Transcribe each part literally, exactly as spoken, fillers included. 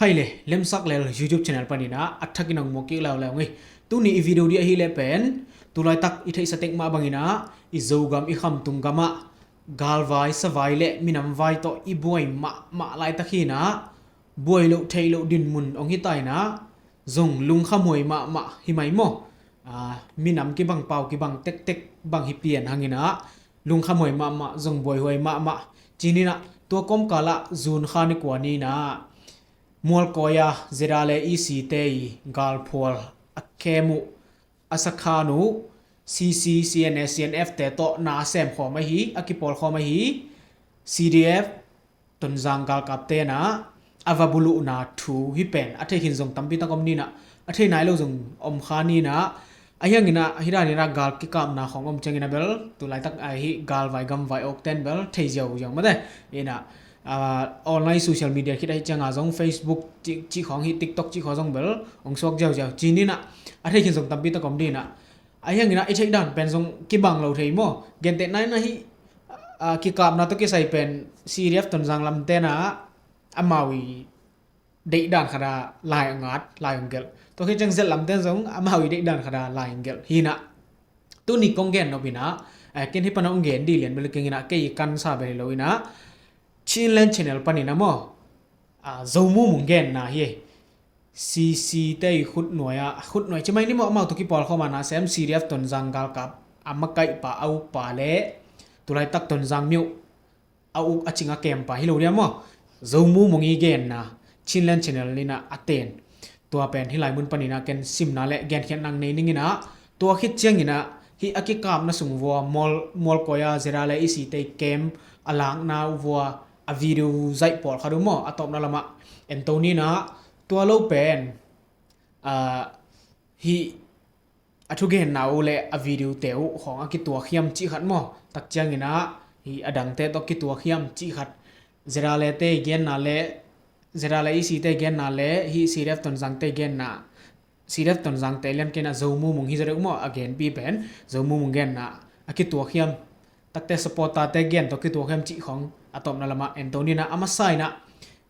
Hai le, Lemsak Lel YouTube channel panin ah a thakin hong muak kik leuleu ing. Tuni i video ding ahih leh pen, tulaitak i theihsa tek mah bangin ah, i Zogam i khamtung gamah galvai, savai le minam vai tawh i buai mahmah laitak hi in ah, buai loh theih loh dinmun hong hi ta in ah, zong lungkhamhuai mahmah hi mai maw? Ah, minam kibang, pau kibang tektek bang hi pian hangin ah, lungkhamhuai mahmah, zong buaihuai mahmah. Ci-in ah, tua kawmkal ah June kha ni kua ni in ah, Mualkawi a ZRA le EC te i galphual a camp uh, a sakhan uh, CC, CNA, CNF te tawh na sem khawm ahi, a kipawl khawm ahi, CDF Tonzang galkap te in ah a va buluhna thu hi pen, a thei khin zong tampi tak om ni in ah, a thei nai lo zong om kha ni in ah, ahi hangin ah, hi dan in ah gal kikapna khawng om ciangin ah bel, tulaitak ahi galvai gamvai awk ten bel thei ziauziau mate. In ah, ah, online social media khit ahih ciangin ah zong, Facebook cih, cih khawng hi, TikTok cih khawng zong bel hong suak ziauziau. Ci-in ah, a thei khin zong tampi tak om ni in ah, ahi hangin ah i theih dan pen zong kibang lo thei maw? Gentehna in ah hih, ah, kikapna tawh kisai pen CDF Tonzang lam ten ah amau i deihdan khat a lai hong at, lai hong gelh. Tua khit ciang Z lam ten zong amau i deihdan khat a lai hong gelh hi in ah, tuni kong gen nop in ah, eh, ken hih pan ah hong gen ding lian bel keng in ah, kei i kansa bel hi lo in ah, Chinland Channel panin ah maw, ah, Zo Mu Mung genna hi. CC te i khutnuai ah, khutnuai ci mai ni maw, amau tawh kipawl khawm a na sem, CDF Tonzang galkap a makaihpa, a ukpa le tulaitak Tonzang myo a uk a cing a kempa hi lo dia maw? Zo Mu Mung i genna, Chinland Channel in ah a ten. Tua pen hih lai mun panin ah ken simna le genkhiatna nei ning in ah, tua khit ciangin ah hih a kikapna sung vua, Mual, Mualkawi a ZRA le EC te i camp a lakna uh vua a video zaih pawlkhat uh maw, a tawpna lamah en to ni in ah, tua lo pen, ah, hih a thugenna uh le a video te uh khawng a kituak hiam cih khat maw? Tak ciangin ah, hih a dang te tawh kituak hiam cih khat, ZRA le te i genna le, ZRA le EC te i genna le, hih CDF Tonzang te i genna, CDF Tonzang te lian kei in ah Zo Mu Mung hi zaw deuh maw, a genpi pen, Zo Mu Mung genna a kituak hiam, takte supporter te gen tawh kituak hiam cih khawng a tawpna lamah en to ni in ah, a masa in ah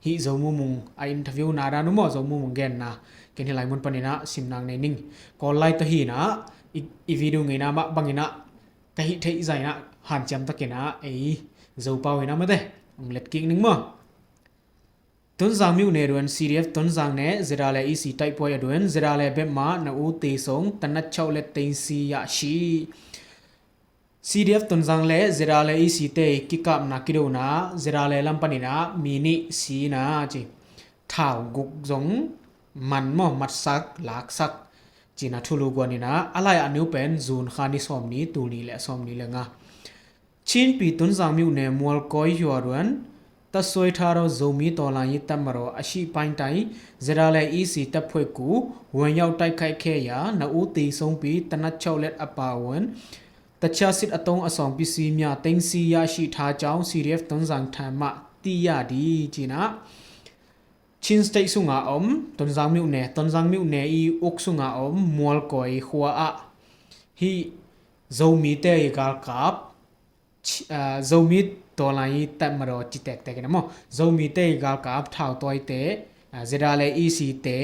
hih Zo Mu Mung a interview na dan uh maw, Zo Mu Mung genna, ken hih lai mun panin ah simna nei ning. Kawl lai tawh hi in ah, i, i video ngeina mah bangin ah, ka hih theih zah in ah hanciam takin ah ei Zopau in ah mate, hong let kik ning maw. Tonzang မြို့နယ်တွင် CDF တွင်ဇင်နှင့် ZRA EC တိုက်ပွဲအတွင် ZRA ဘက်မှ နှစ်ဦးသေဆုံး သေနတ် ခြောက်လက် သိမ်းဆည်းရရှိ CDF Tonzang le ZRA EC te i kikapna kidona, ZRA lam panin ah mi nih si in ah ci, thau guk zong man maw, matsak, laksak, ci-in ah thulu guan in ah, a lai-a a neu pen June kha ni sawmnih, tul nih le sawmnih le nga. ချင်းပြည် တွင်ဇင်မြို့နယ် မွလ်ကွဲရွာတွင် တပ်စွဲထားသော ဇိုမီးတော်လှန်ရေးတပ်မတော် အရှေ့ပိုင်းတိုင်း ဇရာလဲအီးစီတပ်ဖွဲ့ကို ဝင်ရောက်တိုက်ခိုက်ခဲ့ရာ နှစ်ဦးသေဆုံးပြီး သေနတ်ခြောက်လက်အပါအဝင် တခြားစစ်အသုံးအဆောင်ပစ္စည်းများ သိမ်းဆည်းရရှိထားကြောင်း စီဒီအက်ဖ် တွင်ဇင်ထံမှ သိရတယ် ကျင်း Chin State sungah om Tonzang မြို့နယ်, Tonzang မြို့နယ် i uk sungah om Mualkoi khua ah hih Zomite i galkap, Zomi tawlan i tatmadaw ci tektek in a maw, Zomite i galkap thautawite, ZRA le EC te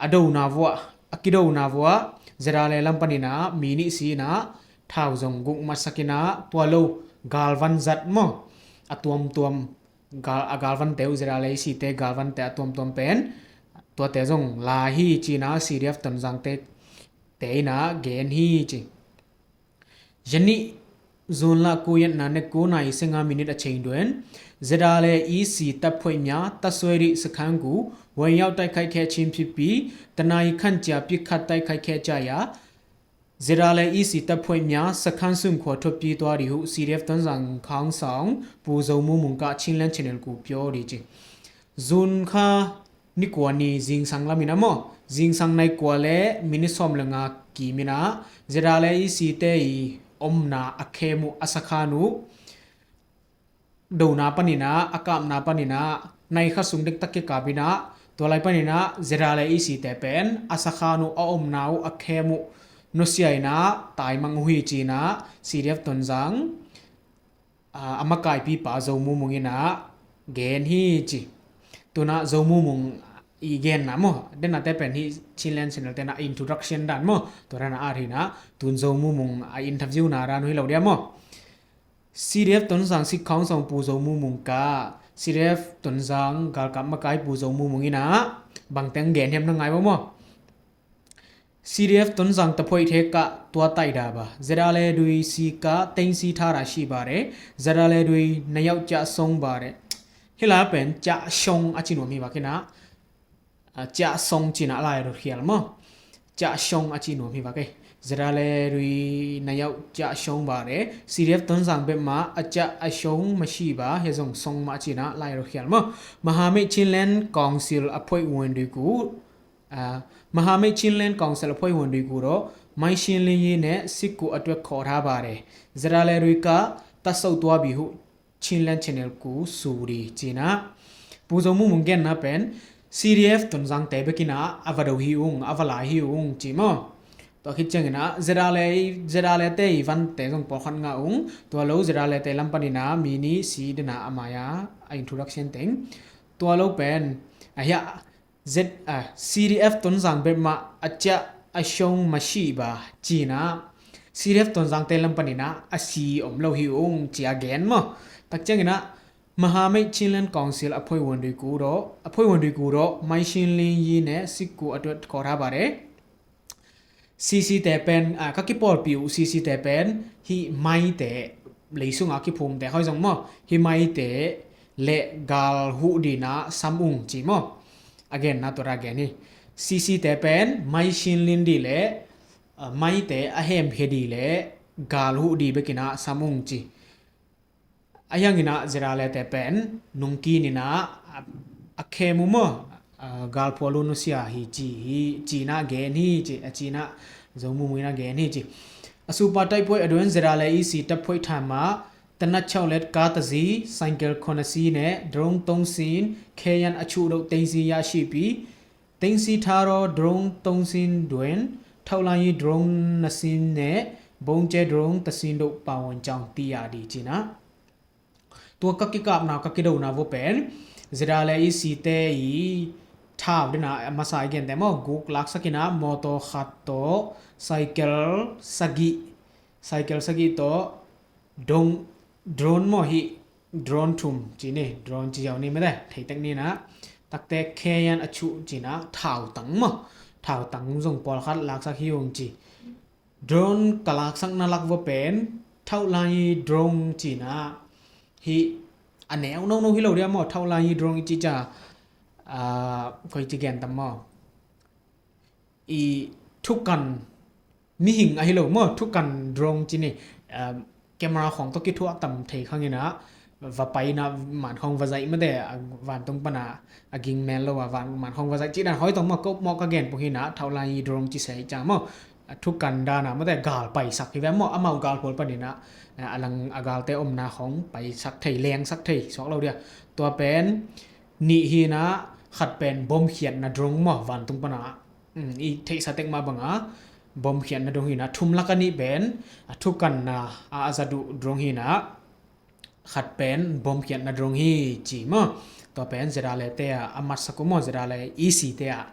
a dona vuah, a kidona vuah, ZRA le lam panin ah mi nih si in ah, thau zong guk matsak in ah, tua lo galvan zat maw, a tuamtuam, gal, a galvante uh, ZRA le EC te galvante a tuamtuam pen, tuate zong la hi ci in ah, CDF Tonzang te, te in ah gen hi ci. ယနေ့ ဇွန်လ ကိုးရက် နံနက် ကိုးနာရီ ဆယ့်ငါးမိနစ်အချိန်တွင် ဇရာလဲ EC တပ်ဖွဲ့များ တပ်စွဲသည့်စခန်းကို ဝင်ရောက်တိုက်ခိုက်ခဲ့ခြင်းဖြစ်ပြီး တစ်နာရီခန့်ကြာ ပစ်ခတ်တိုက်ခိုက်ခဲ့ကြရာ ဇရာလဲ EC တပ်ဖွဲ့များ စခန်းစွန့်ခွာထွက်ပြေးသွားသည်ဟု CDF တွင်ဇင်ခေါင်းဆောင် ပူဇော်မိုးမုန်က ချင်းလန်း Channel ကို ပြောသည်ကျင်း Zun kha ni kua ni zingsang lam in a maw, zingsang nai kua le minit sawm le nga kim in ah, ZRA le EC te i omna a khem uh, a sakhan uh, dona panin ah, a kapna panin ah, nai kha sung dektak kikap in ah, tua lai panin ah, ZRA le EC te pen a sakhan uh, a omna uh, a khem uh nusia in ah, taimang uh hi ci in ah, CDF Tonzang a makaipipa Zo Mu Mung in ah gen hi ci. Tuna Zo Mu Mung i genna maw, dena te pen hi Chinland Channel tena introduction dan maw, tua dana a hi na, tun Zo Mu Mung a interview na dan uh hi lo dia maw. CDF Tonzang Sikkhawng Song Pu Zo Mu Mung ka, CDF Tonzang galkap makai Pu Zo Mu Mung ina bangteng gen hiam na ngai maw maw. CDF Tonzang taphoih thek ka tua taida ba, ZRA le dui si ka tengsi thara shi ba re, ZRA le dui nayau cha song ba re. Hila pen cha song a chi nuam hi ba kina, a, cha song cina lai ro khial maw. Cha song a chi nuam hi ba ke. ZRA le dui nayau cha song ba re, CDF Tonzang bep ma a cha a song ma shi ba, he zong song ma cina lai ro khial maw. Mahamei Chinland Council a phoih wen dui ku, a, Mahamei Chinland Council a phoih wen dui ku ro, mai shin li yi ne sikku a tuek khawh tha ba re. ZRA le dui ka ta sau tua bi hu Chinland Channel ku su di cina. Pu Zo Mu Mung genna pen CDF Tonzang te bekina a va do hi ung, a va lai hi ung ci maw. Tua khit ciangina ZRA le, ZRA le te i van te zong pawlkhat nga ung, tua lo ZRA le te lam panina mi ni si dena a maya a introduction teng. Tua lo pen a hia Z, a, CDF Tonzang bep ma a cha a song ma shi ba cina. CDF Tonzang te lam panina a si om lo hi ung ci a gen maw. Tak ciangina Mahamei Chinland Council a phoih wen dui ku ro, a phoih wen dui ku ro, mai shin li yi ne sikku a tuek khawh tha ba re. CC te pen, a, ka kipawlpi uh CC te pen hi mai te, leisunga kiphum te hoi zong maw, hi mai te le gal huh dina sam ung ci maw. A genna tua ra gen hi. CC te pen mai shin lin di le, a, mai te a hem he di le gal huh di bekina sam ung ci. A hiangina ZRA le te pen nungki nina a, a khe mu maw, a, galphual lu nusia hi ci hi, cina gen hi ci, a cina Zo Mu Mung ina gen hi ci. A supa taiphoih a duen ZRA le i si taiphoih thama, tanat chaulet ka ta zi, sangkel khona si ne, drong tong sin, kheyan a chu do tengsi ya shi pi, tengsi tharo drong tong sin duen, thauh lai yi drong na sin ne, bong che drong ta sin do pawon chang ti ya di cina. Tua ka kikapna, ka kidona vo pen, ZRA le i si te i thau dina, a masa i gen te maw, guk laksak ina, motor khat to, cycle sagi, cycle sagi to, dong, drone maw hi, drone thum ci ni, drone ci yau ni mete, thei tek ni na, takte kheyan a chu cina, thau tang maw, thau tang zong pawlkhat laksak hi ung ci. Drone ka laksakna lak vo pen, thauh lai drone cina hi a neu nono hi lo dia maw, thauh lai drone i ci ca, a, koi ci gen tam maw. I thukan mihing a hi lo maw, thukan drone ci ni, a, camera khong to kithuak tam thei khang ina, va paina man khong va zaih mate, a, vantung pana a ging mel lo a van man khong va zaih ci dan hoi tong maw, ko maw ka gen pung hina, thauh lai drone ci sei ca maw. A thukan dana mate gal paisak hi ve maw, amau gal pol panina, a, a lang a galte omna khong paisak thei, lengsak thei, suak lo dia. Tua pen, nih hina, khat pen bom khiatna drone maw, vantung pana, um, i theihsa tek mah banga, bom khiatna drone hina, thum laka nih pen, a thukanna, a, a zaduh drone hina, khat pen bom khiatna drone hi ci maw. Tua pen ZRA le te a, a matsak uh maw, ZRA le i si te a.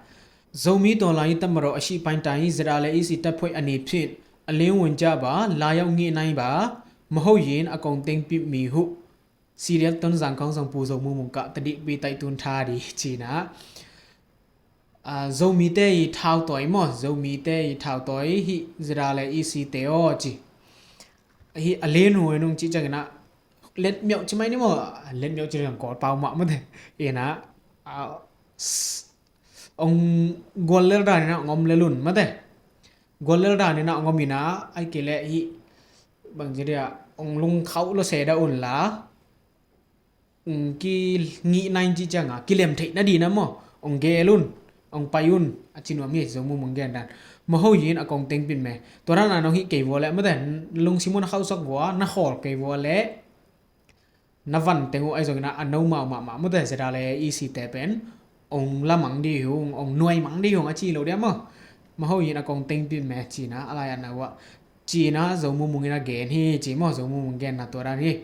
Zomi tawh lai i tamaro a sih pain tai, ZRA le i si taphoih a ni phin, a leng wun ca ba, lai au ngih nai ba, maho yin a kong teng pip mi huh. CDF Tonzang khong zong Pu Zo Mu Mung ka, tadih pi tai tun tha di cina. A, Zomi te i thau toi maw, Zomi te i thau toi hi ZRA le i si te aw ci. Hi a len hu nung ci ciangina, let miau ci mai ni maw, let miau ci ciang kawl pau mah mate. Ina, a, s-, ong gual lel dan ina, ong om lel un mate. Gual lel dan ina, ong om ina, ai kei le hi, bang ci dia, ong lung khau lo se da un la. Ong ki ngih nai ci cianga, kilem theih na di na maw, ong gel un, ong pai un, a ci nuam hi Zo Mu Mung gen dan. Maho yin a kong teng pin me. Tua dan a nong hi kei vua le, mate, lungsim un a khausak vua, na khawl kei vua le, na van teng uh ai zongina, a no mau mahmah, mate, ZRA le i si te pen, ong la mang di hung, ong nuai mang di hung, a ci lo dia maw. Maho yin a kong teng pin me, cina, a lai a na ua. Cina, Zo Mu Mung ina gen hi, ci maw, Zo Mu Mung gen na tua dan hi.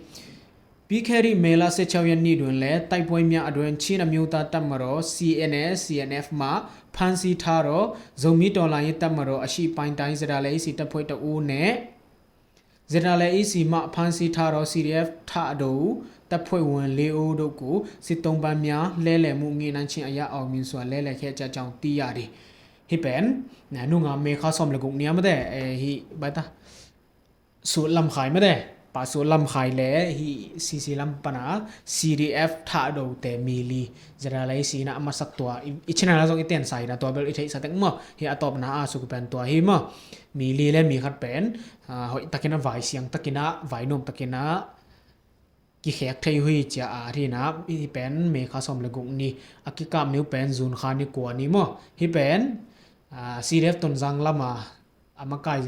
ပြီးခဲ့တဲ့ မေလ ဆယ့်ခြောက်ရက်နေ့တွင်လည်း တိုက်ပွဲများအတွင်း ချင်းအမျိုးသားတပ်မတော် စီအန်အဲ စီအန်အက်ဖ် မှ ဖမ်းဆီးထားသော ဇိုမီးတော်လှန်ရေးတပ်မတော် အရှေ့ပိုင်းတိုင်း ဇဒါလအီးစီတပ်ဖွဲ့တစ်ဦးနှင့် ဇဒါလအီးစီမှ ဖမ်းဆီးထားသော စီဒီအက်ဖ် ထအဒိုတပ်ဖွဲ့ဝင် လေးဦးတို့ကို စစ်သုံ့ပန်းများ လဲလှယ်မှု ညှိနှိုင်းခြင်းအရ အောင်မြင်စွာ လဲလှယ်ခဲ့ကြကြောင်း သိရတယ်။ Hih pen, nunga May kha sawm le guk ni a mate, hih baita, Sut Lam Khai mate, Pa Sut Lam Khai le hih C C lam pana C D F Thado te mi li, Zada lei sina a masak tua i, i channel a zong i tensa hina tua bel i theihsa tek maw. Hih a tawpna a suk pen tua hi maw. Mi li le mi khat pen, ah, hoih takin a vai siang takin a, vai nuam takin a kikhek thei uh hi cia a hina, hih pen May kha sawm le guk ni a kikap ni uh pen June kha ni kua ni maw. Hih pen, ah, C D F Tonzang lama a makai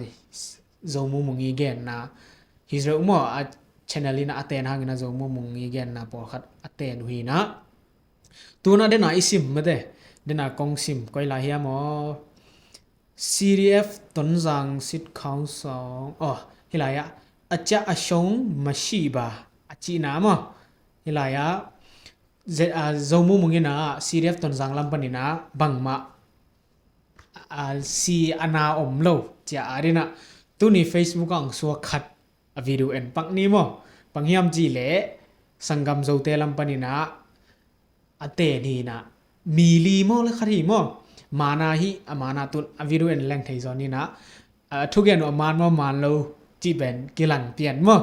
Zo Mu Mung i genna hi zo maw, a channel in a ten hangin a Zo Mu Mung i genna pawlkhat a ten uh hina. Tuna dena i sim mate, dena kong sim koi lai hiam aw. C D F Tonzang Sit Council, oh, hih lai ah, a cia a shong ma shi ba, a cihna maw. Hih lai ah, Zo Mu Mung ina C D F Tonzang lam panina bangmah a si a na om lo cia a dina. Tuni Facebook ah ang suak khat a video en pak ni maw. Pang hiam cih leh sanggam Zote lam panina a ten hina. Mi li maw le khat hi maw. Mana hi a mana tun a video en leng thei zaw nina. A thugen uh a man maw man lo cih pen kilang pian maw.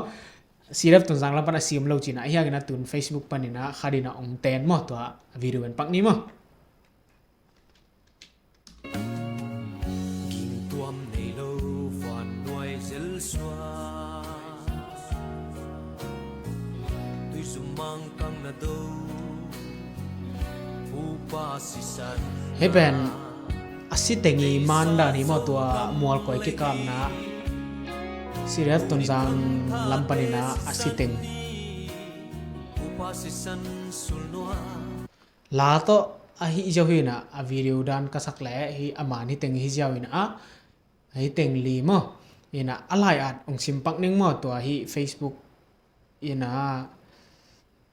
C D F Tonzang lam pan a sim lo cina hiangin a tun Facebook panina khat ina ong ten maw tua a video en pak ni maw. Gingtuam nei lo vannuai zel suak, tuizum mangkang na do, pupa sisan. Hih pen a siteng i mandan hi maw tua mualkoi kikapna C D F Tonzang lam panina a siteng. Pupa sisan sulnua. La tawh a hih ziau hina a video dan ka sak leh hih a man hih teng hih ziau hina a hih teng li maw. Hina a lai at ong sim pak ning maw tua hih Facebook hina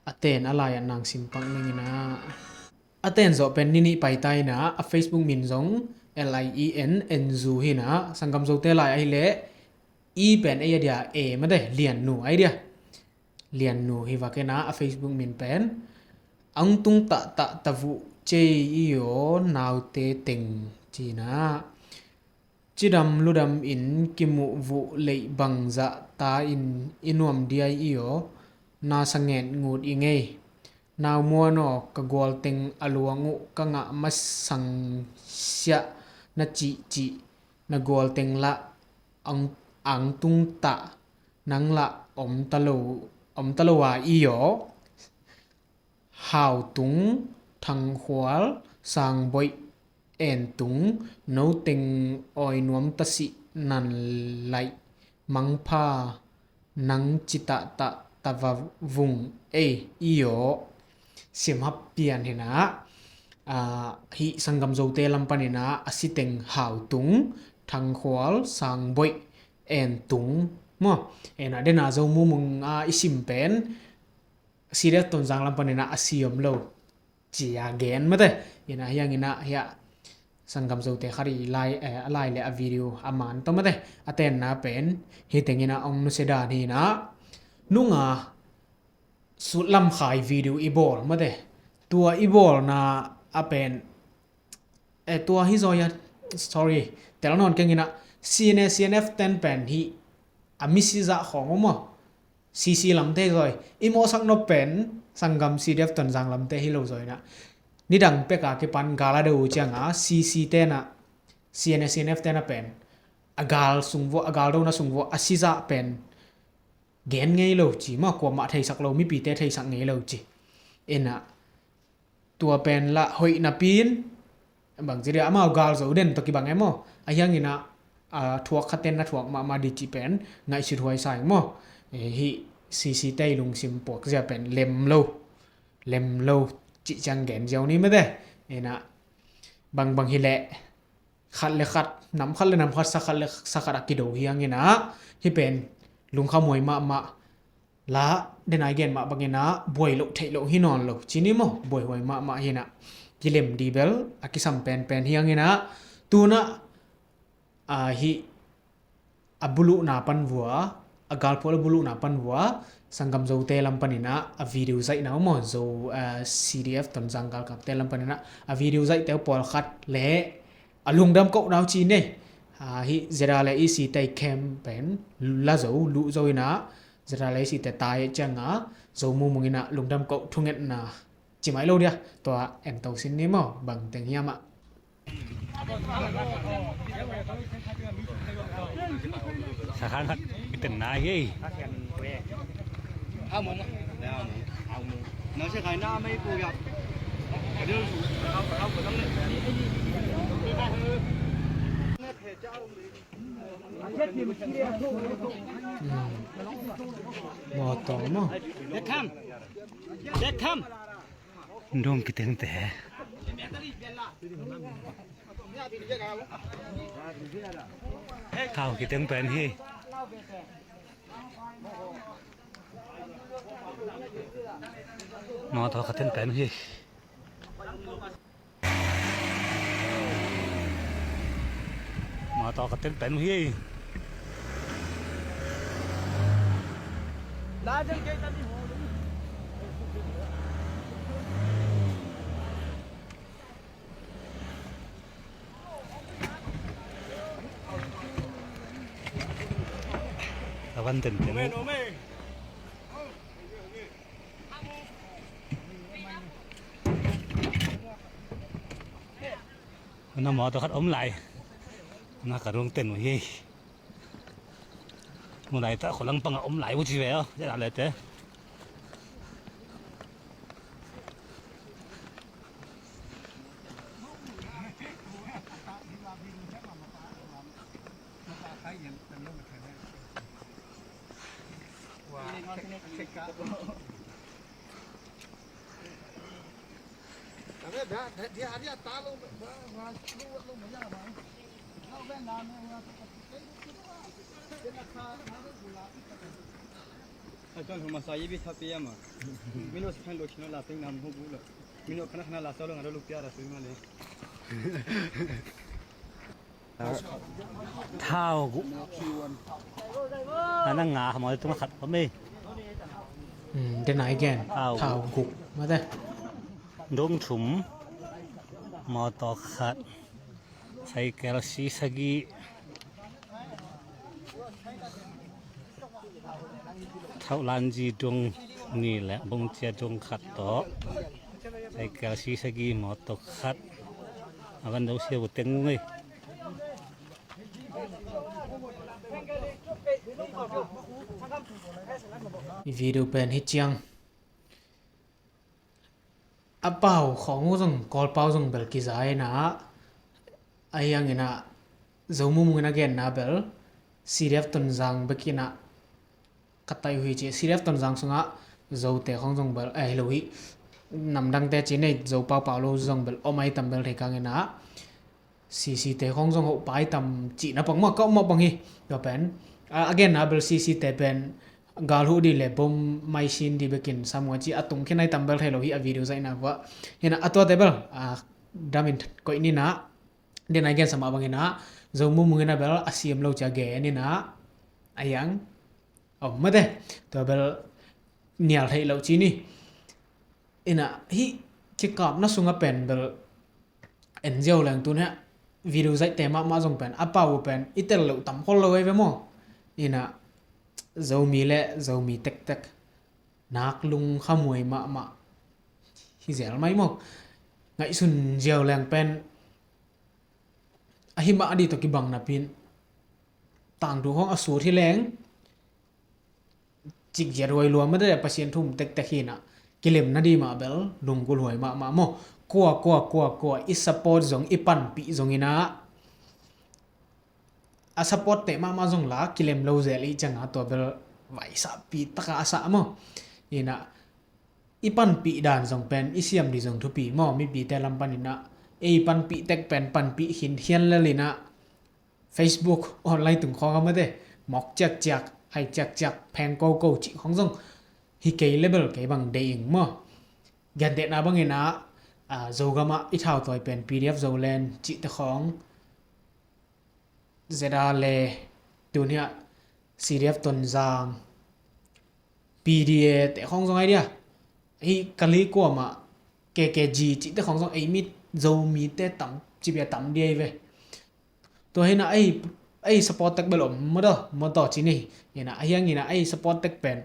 a ten a lai at nang sim pak ning hina. A ten zawh pen ni nih paita hina a Facebook min zong L I E N N Zu hina sanggam Zote lai ahi leh i pen ei a dia e mate Lian Nu ahi dia. Lian Nu hi vakena a Facebook min pen. Ang tung tah tah ta vuh cei i aw naute teng cina. Cidam ludam in kimuh vuh leih bangzah ta in i nuam diai i aw. Na sanget ngut i ngei. Nau muan aw ka gual teng a luang uh ka ngah masang siah na cihcih na gual teng lah ang, ang tung tah nang lah om ta lo, om ta lo a i aw. Hau tung, Thang Khual, Sang Boih, En Tung, no teng awi nuam ta sih nan laih, Mangpha, nang citah tah ta va vung ei i aw. Sim hap pian hina, ah, hih sanggam Zote lam panina a siteng Hau Tung, Thang Khual, Sang Boih, En Tung maw. Ena dena Zo Mu Mung a i sim pen C D F Tonzang lam panina a si om lo cia gen mate. Ina hiang ina hia sanggam Zote khat i lai, eh, a lai le a video a man tawh mate. A tenna pen hih teng ina ong nusia dan hina. Nunga Sut Lam Khai video i bawl mate. Tua i bawlna a pen, eh, tua hi zaw ia, sorry, tel nawn keng ina, C N A, C N F ten pen hi a misi zah khawng om aw. C C lamte zaw i mawhsak nop pen sanggam C D F Tonzang lamte hi lo zaw ina. Nidang peka kipan gal a do uh cianga C C tena, C N A, C N F tena pen a gal sung vua, a gal dona sung vua a si zah pen gen ngei lo ci maw, kuamah theisak lo, mipite theisak ngei lo ci. Ina tua pen lah hoih napi in bangci dia amau gal zo den tawh kibang e maw. A hiang ina, a, thuak khaten na thuak mahmah di ci pen ngaihsut huai sa ing maw. E, hih C C te i lungsim puak zia pen lem lo, lem lo ci ciang gen ziau ni mate. Ina bangbang hi leh khat le khat, nam khat le nam khat, sa khat le sa khat a kido hiang ina, hih pen lungkham huai mahmah la, den a i gen mah bangin ah buai loh theih loh hi nawn lo ci ni maw, buaihuai mahmah hi-in ah, kilem ding bel a kisam penpen hi hangin ah, tu-in ah, a, hih a buluhna pan vua, a galphual a buluhna pan vua, sanggam Zote lam panin ah a video zaihna uh maw, Zo, a, C D F Tonzang galkapte lam panin ah a video zaihte uh pawlkhat le a lungdam kohna uh ci ni. A, hih Z R A le E C te i camp pen la zo, luh zo in ah, Z R A le E C te tai ciang a, Zo mumung in ah lungdam koh thungetna ci mai lo dia, tua en to sin ni maw, bang teng hiam ah. Sakhan khat kiten na hi. Mawtaw maw? Dong kiteng te. Thau kiteng pen hi. Mawtaw khat ten pen hi. Mawtaw khat ten pen hi. A van ten ten. Huna mawtaw khat om lai. Huna ka rung ten uh hi. Mu lai ta khualang panga om lai uh ci ve aw. Zia le te. Ai, tuan hong masa i bi thapi ama. Mino si khan lo chino la teng nam ho bu lo. Mino khana khana la sa lo nga lo lupia ra sui ma le. Thau guk. Ana nga maw, tung khat om ei. Hmm, den a i gen. Thau guk. Thau guk. Mate. Dong thum. Mawtaw khat. Saikel si sagih. Thauh lanzi dong nih le bongcia dong khat tawh, saikel si sagih, mawtaw khat, a van do sia bu teng ung ei. Video pen hi ciang. A pau khawng uh zong, Kawl pau zong bel kiza in ah, ahi hangin ah, Zo mumung in a genna bel, C D F Tonzang bek in ah, ka tai uh hi ci, C D F Tonzang sungah, Zote khawng zong bel, eh, hi lo hi, namdangte ci nei, Zo pau pau lo zong bel, om ai tam bel thei kang in ah, C C te khawng zong hoh pai tam cihna pang maw, ka om mawh pang hi. Tua pen a, a genna bel C C te pen gal huh dih le bom mai sin dih bekin sam uh a ci a tung khin ai tam bel thei lo hi a video zaihna uh ah. Hi na a tuate bel a damin koih ni na. Den a i gen sa mah bangin ah Zo mumung in a bel a siam lo ci a gen in ah a hiang om mate. Tua bel nial theih lo ci ni. Inah hih kikapna sungah pen bel en ziau leng tun heh video zaihte mahmah zong pen a pau uh pen i tel loh tam khol lo ei ve maw? Inah Zomi le Zomi tektek nak lungkhamhuai mahmah hi zel mai maw? Ngaihsun ziau leng pen ahi mah a dih tawh kibang napi in tangthu khawng a sut hi leng cikziat huai lua mate, Pasian thu um tektek hi inah kilemna dih mah bel lunggulh huai mahmah maw? Kua kua kua kua i support zong i panpih zong inah a support teh mahmah zong la kilem lo zel i ciangah tua bel vaisahpih takah a sah maw? Inah i panpih dan zong pen i siam dih zong thupi maw? Mipite lam pan inah ei panpih tek pen panpih khin hian lel inah Facebook online tung khawng a mate, mawk ciakciak, hai ciakciak, pheng koko cih khawng zong hi kei le bel kei bang deih ing maw. Gentehna bangin ah, ah, Zogamah i thau tawi pen P D F Zoland cihte khawng, Z R le tun hiah C D F Tonzang, P D A te khawng zong ai dia. Hi kali kuamah K K G cihte khawng zong ei mit Zomite tam cipia tam dia hi ve. Tua hi na ei, ei support tek bel om maw daw, maw daw ci ni. Hi na, a hiang hi na ei support tek pen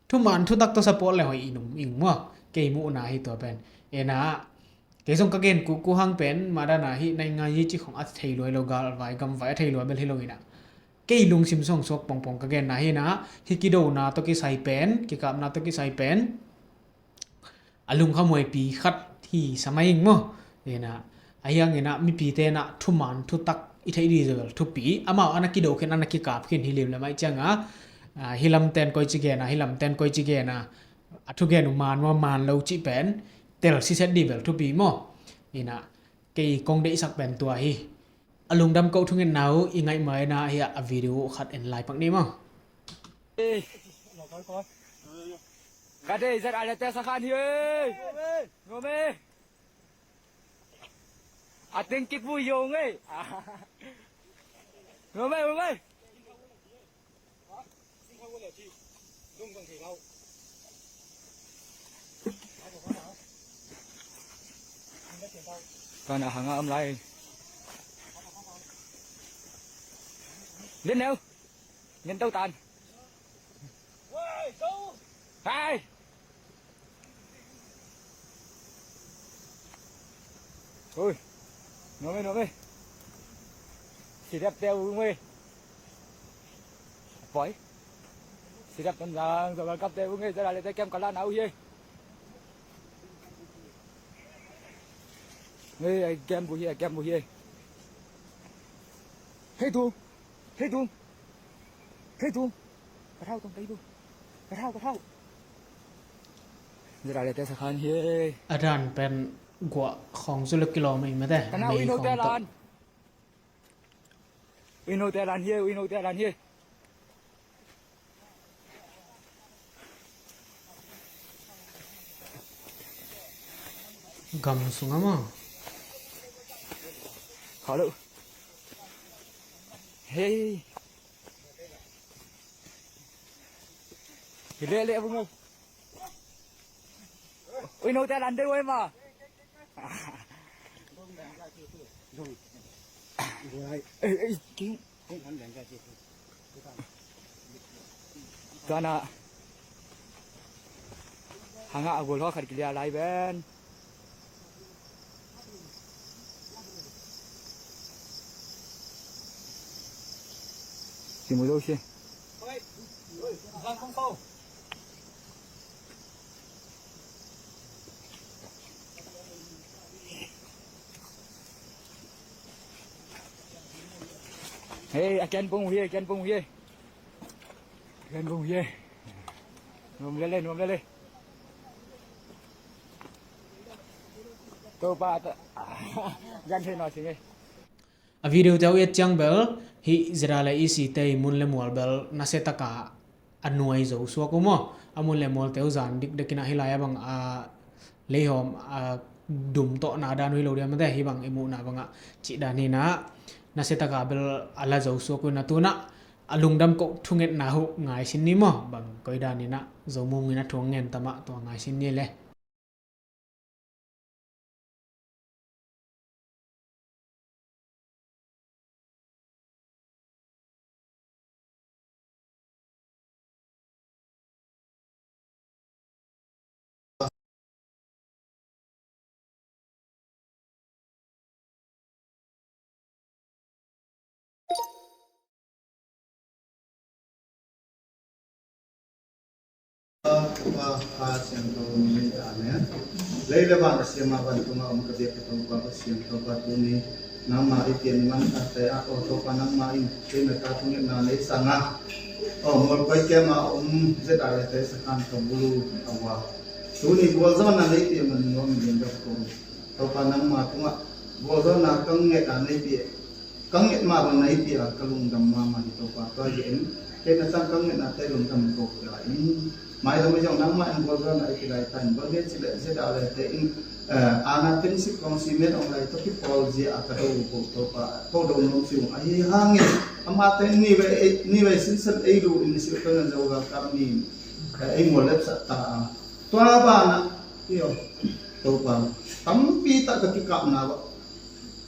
thuman thutak tawh support le hoih in um ing maw. Kei muhna hi tua pen. Hi na, kei zong ka gen kuku hang pen, madana hi naingan yi ci khong a thei luai lo, galvai gamvai a thei luai bel hi lo hi na. Kei lungsim song suak pongpong ka genna hi na, hi kidona tawh kisai pen, kikapna tawh kisai pen a lungkhamhuaipi khat hi sa mai ing maw. Hi na, a hiang hi na, mipite na thuman thutak i theih dih zaw bel thupi, amau ana kido khin, ana kikap khin hi lim le mai cianga, ah, hi lamten koi ci gena, hi lamten koi ci gena, a thugen uh man maw man lo cih pen tel siset dih bel thupi maw. Hi na, kei kong deihsak pen tua hi. A lungdam koh thungetna uh i ngaih mai na hi a, a video khat en lai pak ni maw. Ka dei zat a le te sakhan hi ei. Nuam ei. A ting kik vui yong ei. Nuam ei, nuam ei. Kana hanga om lai. Ngen neu. Ngen tau tan. Hai. Ui. Nuam ei, nuam ei. Sidap teu ung ei. Poi. Sidap Tonzang, Tonzang kap teu ung ei, zara le te kem kala nau hi ei. Ei, ei, kem bu hi ei, kem bu hi ei. Hei tu. Hei tu. Hei tu. Ka thau tong kei bu. Ka thau, ka thau. Zara le te sakhan hi ei. A dan pen guah khawng cu le kilawm ei mate. Ka nau mei ino khawng te tawh lan. Ino te lan hi ei, ino te lan hi ei. Gam sungah maw? Kha lo. Hei. Hi leh leh vung lo. Ui, no te lan deuh ei ma. Ei, ei, king. Tuana hanga a gol haw khat kilia lai ben. Simu zo si. Hei, a kian pong uh hi, a kian pong uh hi. A kian pong uh hi. Nuam lele, nuam lele. Topa ta. Gan thei nawn sing ei. A video te uh et ciang bel hih Zeda le E C te i mun le mual bel nasia taka a nuai zo suak uh maw? A mun le mual te uh zan dikdek in ah hih lai a bang a leihawm a dum tawh na dan uh hi lo diam mate, hih bang i muhna bangah cih dan hi na. Nasia taka bel a la zo suak uh na, tu na a lungdam koh thungetna uh ngai sin ni maw? Bang koi dan hi na, zo mung in a thu ngen ta mah, tua ngai sin ni le. Topa, Pa, Siangtho min in. Amen. Lei le van a siam a, vantungah om ka biak ka Topa, Pasian Topa, tuni nangmah i pian man a te ah, aw Topa, nangmah in kei na ka thungetna nei sang a, aw mualpai kem a om Zeda le te sakhan ka bulu a ua. Tuni gualzawhna nei piak man nuam in ding ka ko. Topa, nangmah tungah gualzawhna ka nget a nei piak, ka nget mah bang na i piak a ka lungdam mahmah hi Topa. Tua hi in kei na tang ka ngetna te lungdam ko pia in. Mailam a zong nangmah in gualzawhna i pia lai ta in, bang hang hiam cih leh ZRA te in, eh, ana tensik kong si met ong lai tawh kipawl zia a ka do uh Topa, ko do nuam ci ung. Ahi hangin amate ni vei, ni vei sinsen ei lu in Sirton Zong Galkap ni, eh, ei mual lepsak ta a. Tua banah, io, Topa, tampi tak ka kikapna bah.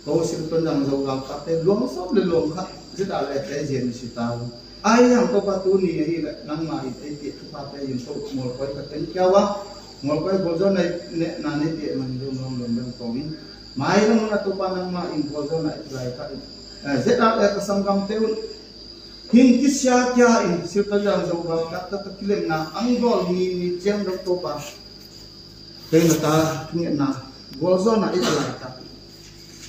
Ko Sirton Zong Galkap te luang sawm le luang khat ZRA te zia ni si ta uh. Ahi hang Topa tuni ahi leh nangmah in ei piak thuphate in ko mualpoi ka teng kiau a, mualpoi gualzawhna i nehna nei piak man lo nuam lo bang ko in. Mailam a Topa nangmah in gualzawhna i pia lai ta in, eh, ZRA ka sanggamte un hing kisia kia in Sirton Zong Galkap ta kilemna ang bawl ni ni ciang dong Topa. Kei na ta thungetna gualzawhna i pia lai ta.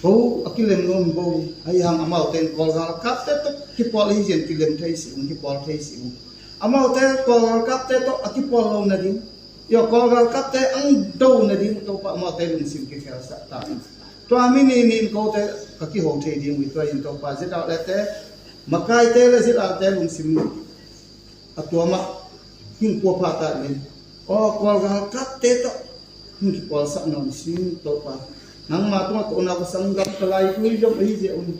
Ko a kilem nuam bo, ahi hang amaute in Kawl galkapte tawh kipawl hi zian kilem thei si ung, kipawl thei si ung. Amaute Kawl galkapte tawh a kipawl lo nading, io, Kawl galkapte ang do nading Topa amaute lungsim kikhelsak ta. Tua mi ni ni in kote ka kiho thei ding uh hi tua in Topa ZRA te, makaite le ZRA te lungsim a tuamah hing kuapha ta in. Aw, Kawl galkapte tawh hing kipawlsak nawn sing Topa. Nangma tungah ko na ka sanggam ka lai tui zong ahi zia un.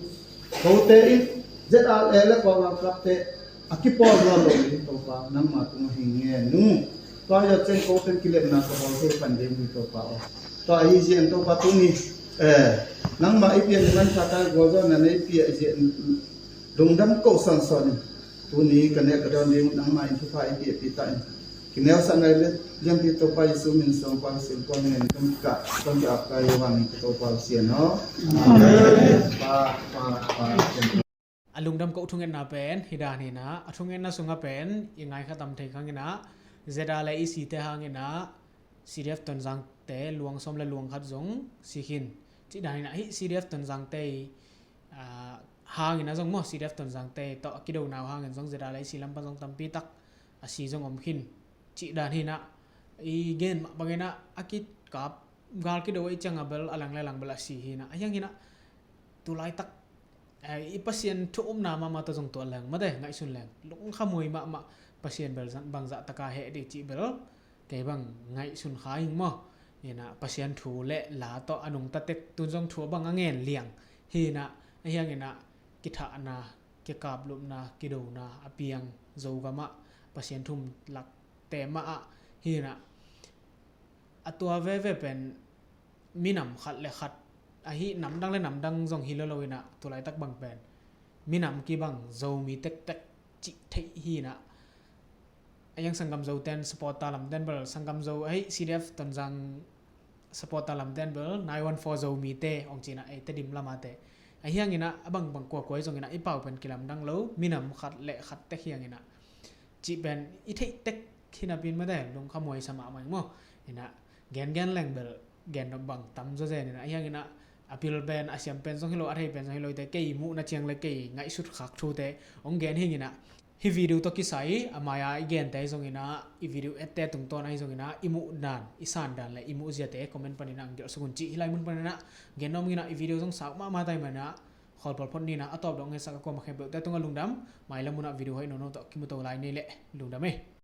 Kote in ZRA le Kawl galkapte a kipawl nawn lo in Topa. Nangma tungah hing ngen nung. Tua zia ciang kote in kilemna ka bawl thei pan ding hi Topa aw. Tua ahi zia in Topa tuni, eh, nangma i pian man khat a gualzawhna nei piak zia in lungdam ko sanson in. Tuni ka nek ka dawn ding nangmah in thupha i piakpih ta in. Kineusak ngai le lianpi Topa Jesu min suang Pasian kuang ngen kam ka kam ki ap kai Johan in ka Topa Pasian aw. Amen. Pa, pa, pa. A lungdam ko thungetna pen hi dan hi na, a thungetna sungah pen i ngai kha tam thei khang hi na, ZRA le i site hang hi na, CDF Tonzangte luang sawm le luang khat zong si khin. Cih dan hi na, hih CDF Tonzangte i ah, hangin a zong maw, CDF Tonzangte tawh a kidona uh hangin zong ZRA le i si lam pan zong tampi tak a si zong om khin. Cih dan hi na, i gen mah bangin a, a kikap gal kido i ciang a bel a lang le lang bel a si hi na. Ahi hangin a, tu laitak, eh, i Pasian thu upna mahmah tawh zong tuat leng, mate, ngaihsun leng. Lungkhamhuai mahmah Pasian bel zang, bangzah taka heh dih cih bel kei bang ngaihsun kha ing maw. Hi na, Pasian thu le la tawh a nungta tek tun zong thu a bang a ngen liang. Hi na, ahi hangin a kithahna, kikaplupna, kidona a piang Zogam ah Pasian thu um lakte mah ah. Hi na, a tua veve pen minam khat le khat, ahi namdang le namdang zong hi lo lo hi na, tu laitak bang pen minam kibang Zomi tektek cih theih hi na. A yang sanggam Zoten supporter lamten bel, sanggam Zo, ahi CDF Tonzang supporter lamten bel nine one four Zomite ong ci na, ei Tedim lamate. Ahi hangin a, a bangbang kuakua hi zongin a, i pau pen kilamdang lo, minam khat le khat tek hi hangin a, cih pen i theih tek hi na pin mate, lungkhamhuai sa mahmah ing maw. Hi na, gengen leng bel gen nop bang tam zaw zen hi na. Ahi hangin a, a pil pen, a siam pen zong hi lo, a thei pen zong hi lo, te kei muhna ciang le kei ngaihsut khak thute ong gen hi hangin a, hih video tawh kisai a mai-a i gente zongin a, i video ette tungtawn ahi zongin a, i muh dan, i san dan le i muh ziate comment panin a ang gelh suk un cih hih lai mun panin a gen nuam ing a, i video zong sau mahmah ta hi manin a, khawlpawl phot ni na, a tawp dong ngetsak a kuamah khempeuhte tungah lungdam. Mailam mun ah video hoih nono tawh kimu to lai ni leh, lungdam ei.